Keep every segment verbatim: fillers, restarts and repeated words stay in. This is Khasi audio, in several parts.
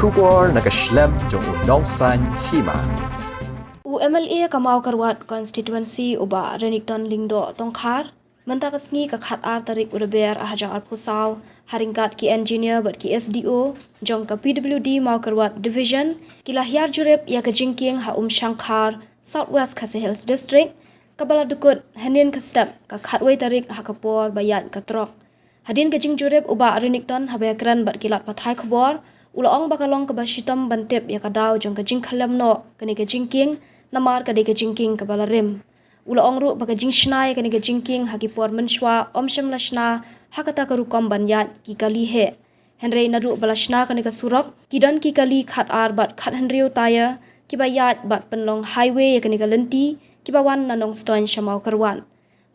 Khubor na ka shlem jong u Nongsaiñ Hima. U M L A ka Mawkyrwat Constituency u Bah Renikton Lyngdoh Tongkhar mynta ka sngi ka khat ar tarik u Rber ar hajar arphew saw ha ryngkat ki engineer bad ki S D O jong ka P W D Mawkyrwat Division ki la hiar jurip ïa ka jingkieng ha Umshangkhar, South West Khasi Hills District, kaba la dukut hynnin ka step ka khatwei tarik ha ka por ba ïaid ka trok. Hadien ka jingjurip u Bah Renikton haba ïakren bad ki lad pathai khubor u la ong ba ka long kaba shitom ban tip ïa ka daw jong ka jingkhyllem noh kane ka jingkieng namar ka dei ka jingkieng kaba la rim. U la ong ruh ba ka jingshna ïa kane ka jingkieng ha ki por mynshuwa ym shym la shna ha kata ka rukom ban ïaid ki kali heh. Hynrei naduh ba la shna kane ka surok ki don ki kali khat ar bad khat hynriew taïa kiba ïaid bad pynlong highway ïa kane ka lynti kiba wan na Nongstoiñ sha Mawkyrwat.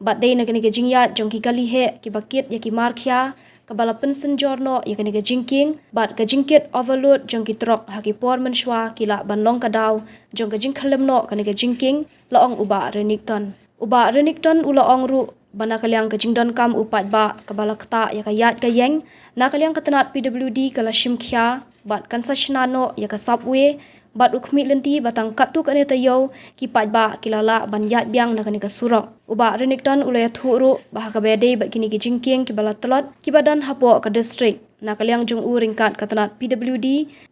Bad dei na kane ka jingïaid jong ki kali heh kiba kit ïa ki mar khia kaba la pynsynjor noh ïa kane ka jingkieng bad ka jingkit overload jong ki trok ha ki por mynshuwa ki lah ban long ka daw jong ka jingkhyllem noh kane ka jingkieng, la ong u Bah Renikton. U Bah Renikton u la ong ruh ba na ka liang ka jingdonkam u paidbah kaba la ktah ïa ka ïaid ka ïeng, na ka liang ka tnat P W D ka la shim khia bad kan sa shna noh ïa ka subway bad u khmih lynti ba tang katto katne taïew ki paidbah ki la lah ban ïaid biang na kane ka surok. U Bah Renikton u la ïathuh ruh ba ha kaba ïadei bad kine ki jingkieng kiba la tlot kiba don hapoh ka district, na ka liang jong u ryngkat ka tnat P W D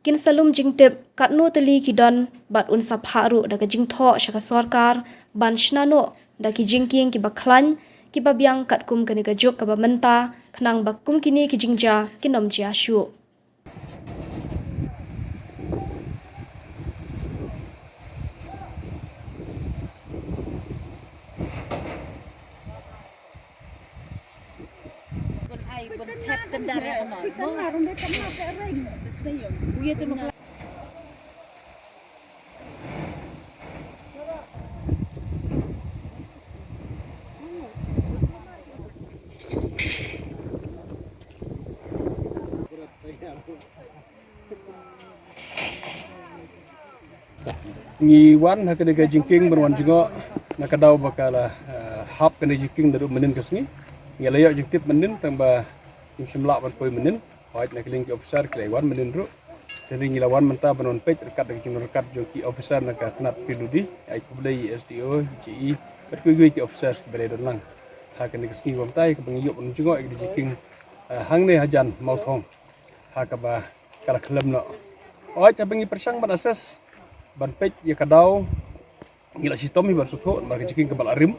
kin sa lum jingtip katno tylli ki don bad un sa phah ruh da ka jingthoh sha ka sorkar ban shna noh da ki jingkieng kiba khlaiñ kiba biang katkum kane ka juk kaba mynta khnang ba kum kine ki jingjia kin ym jia shuh. Ngi wan ha kane ka jingkieng ban wan jngoh na ka daw ba ka la, eh, hap kane ka jingkieng naduh mynnin ka sngi. Ngi la ïoh jingtip mynnin tang ba ngim shym lah ban poi mynnin. Hooid, na ka liang ki officer ki la wan mynnin ruh. Te ngi la wan mynta ban wan peit ryngkat da ka jingryngkat jong ki officer na ka tnat P W D, ai khublei ïa S D O, J E, bad kiwei kiwei ki officer kiba la don lang ha kane ka sngi ba mynta ïa kaba ngi ïoh ban jngoh ïa ka jingkieng, eh, hangne hajan Mawthong ha kaba ka la khlem noh. Hooid, haba ngi pyrshang ban assess ban peit ïa ka daw ngi la shitom hi ban sngewthuh namar ka jingkieng kaba la rim,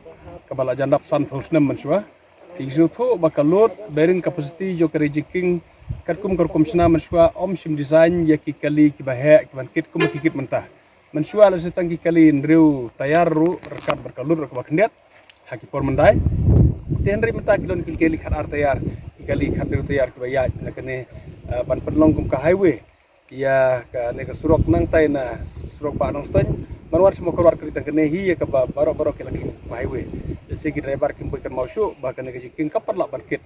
kaba la jan dap sanphew snem mynshuwa. Te ngi sngewthuh ba ka load bearing capacity jong ka jingkieng katkum ka rukom shna mynshuwa ym shym design ïa ki kali kiba heh kiban kit kumba ki kit mynta. Mynshuwa la sdang ki kali hynriew taïar ruh ryngkat bad ka load ruh kaba khyndiat ha ki por mynta. Te hynrei mynta ki don ki kali khat ar taïar, ki kali khat hynriew taïar kiba ïaid na kane, eh, ban pynlong kum ka highway ïa kane ka surok nangtai na surok Bah Nongstoiñ ban wan sha Mawkyrwat. Ka ri tang kane hi ïa kaba baroh baroh ki la kheiñ kum highway. Te shi ki driver kim poi kynmaw shuh ba kane ka jingkieng kam pat lah ban kit.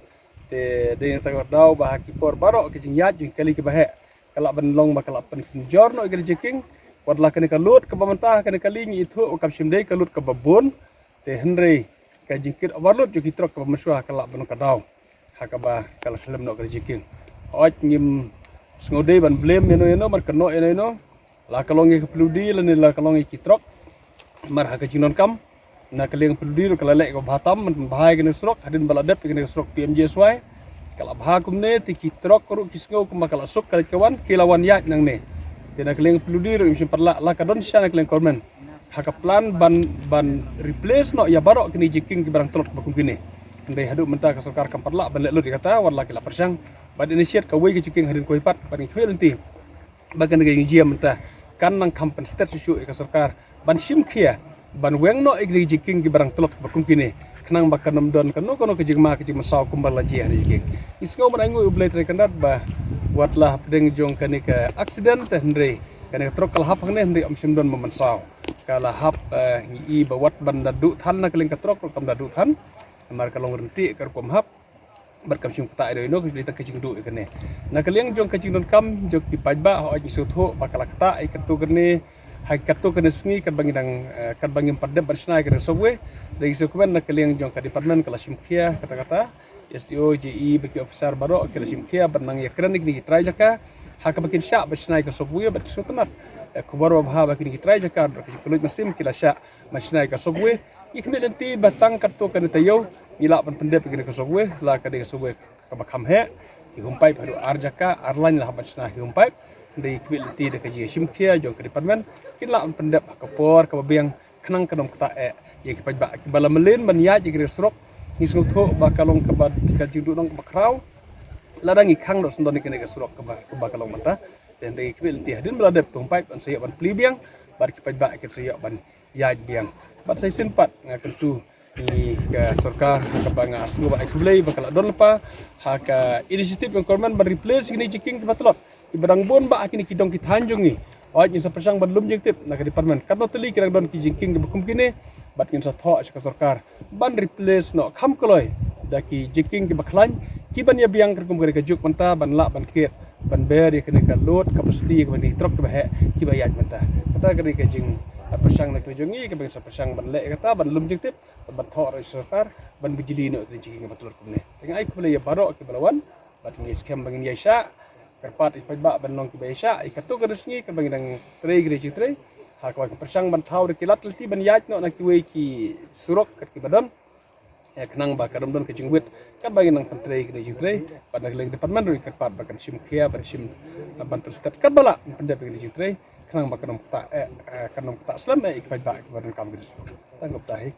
Te dei na kata ka daw ba ha ki por baroh ka jingïaid jong ki kali kiba heh ka lah ban long ba ka lah pynsynjor noh ïa ka jingkieng. Wat la kane ka load kaba mynta ha kane ka kali ngi ithuh ba kam shym dei ka load kaba bun. Te hynrei ka jingkit overload jong ki trok kaba mynshuwa ka lah ban long ka daw ha kaba ka la khlem noh ka jingkieng. Hooid, ngim sngewdei ban blame ïano ïano, ban kynnoh ïano ïano. La ka long ïa ka P W D lane la ka long ïa ki trok. Namar ha ka jingdonkam na ka liang P W D ruh ka la leh kaba bha tam ban pynbha ïa kane ka surok hadien ba la dep ïa kane ka surok P M G S Y. Ka la bha kumne te ki trok ruh ki sngew kumba ka la suk ka leit ka wan, ki la wan ïaid nangne. Te na ka liang P W D ruh ngim shym pat lah, la ka don shisha na ka liang government ha ka plan ban, ban replace noh ïa baroh kine ki jingkieng kiba dang tlot ba kum kine. Hynrei haduh mynta ka sorkar kam pat lah ban leh lut ïa kata, wat la ki la pyrshang ban initiate kawei ka jingkieng hadien kawei pat, bad ngi kyrmen lynti ba kane ka jingjia mynta kan nang kham pynstet shuh shuh ïa ka sorkar ban shim khia ban weng noh ïa kine ki jingkieng kiba dang tlot ba kum kine, khnang ba kan ym don kano kano ka jingma ka jingmynsaw kumba la jia ha kine ki jingkieng. Ngi sngew ban ainguh ïa U Blei Trai Kynrad ba wat la hapdeng jong kane ka accident te hynrei kane ka trok ka la hap hangne hynrei ym shym don ba mynsaw. Ka la hap, eh, ngi i ba wat ban da duh than na ka liang ka trok ruh kam da duh than. Namar ka long ryntieh ka rukom hap bad kam shym ktah ïa ino ino ka jingduh ïa kane. Na ka liang jong ka jingdonkam jong ki paidbah, hooid ngi sngewthuh ba ka la ktah ïa katto katne, ha katto katne sngi katba ngi dang, eh, katba ngim pat dep ban shna ïa kane ka subway. Dei ngi sngewkmen na ka liang jong ka department ka la shim khia katta katta. S D O, J E bad ki officer baroh ki la shim khia ban nang ïakren ïa kine ki trai jaka. Ha kaba kin shah ban shna ïa ka subway bad ki sngewtynnat. Eh, khubor ba bha ba kine ki trai jaka bad ki jingkylluid mynsiem ki la shah ban shna ïa ka subway. Ngi khmih lynti ba tang katto katne taïew ngi lah ban pyndep ïa kane ka subway, la ka dei ka subway kaba kham heh. Ki hum paip haduh ar jaka, ar lain la hap ban shna ki hum paip. Hynrei ngi khmih lynti da ka jingshim khia jong ka department, kin lah ban pyndep ha ka por kaba biang khnang kan ym ktah eh ïa ki paidbah kiba la mlien ban ïaid ïa kane ka surok. Ngi sngewthuh ba ka long kaba ka jingduhnong kaba khraw. Lada ngi khang noh sngewdon ïa kane ka surok kaba, kaba ka long mynta. Te hynrei ngi khmih lynti hadien ba la dep ki hum paip yn sa ïoh ban plie biang bad ki paidbah kin sa ïoh ban ïaid biang. Bad sa shisien pat nga kyntu ïa ka sorkar, ha kaba nga sngew ban ai khublei ba ka la don lypa ha ka initiative jong ka government ban replace kine ki jingkieng kiba tlot kiba dang bun bah ha kine ki dong ki thaiñ jong ngi. Hooid, ngin sa pyrshang ban lum jingtip na ka department katno tylli ki dang don ki jingkieng kiba kum kine. Bad ngin sa thoh sha ka sorkar ban replace noh kham kloi da ki jingkieng kiba khlaiñ, kiban ïa biang katkum kane ka juk mynta ban lah ban kit ban ber ïa kane ka load capacity kaba kine ki trok kiba heh kiba ïaid mynta. Kata ka dei ka jing, eh, pyrshang na ka jong ngi kaba ngin sa pyrshang ban leh kata ban lum jingtip, ban thoh ruh sha sorkar ban bijli noh kine ki jingkieng kiba tlot kumne. Te nga ai khublei ïa baroh kiba la wan bad ngi skhem ba ngin ïaishah. Kyrpad ïa ki paidbah ban long kiba ïaishah ïa katto katne sngi kaba ngi dang trei kine ki jingtrei. Ha kaba ngi pyrshang ban thaw da ki lad lynti ban ïaid noh na kiwei ki surok kat kiba don. Eh, khnang ba kan ym don ka jingwit katba ngi nang pyntrei kine ki jingtrei. Bad na ka liang ka department ruh ngi kyrpad ba kan shim khia, ban shim, ban pynstet katba lah ban pyndep ïa kine ki jingtrei khnang ba kan ym ktah eh, eh, kan ym ktah slem eh ïa ki paidbah kiba donkam kine ki surok. Tang kumta hi.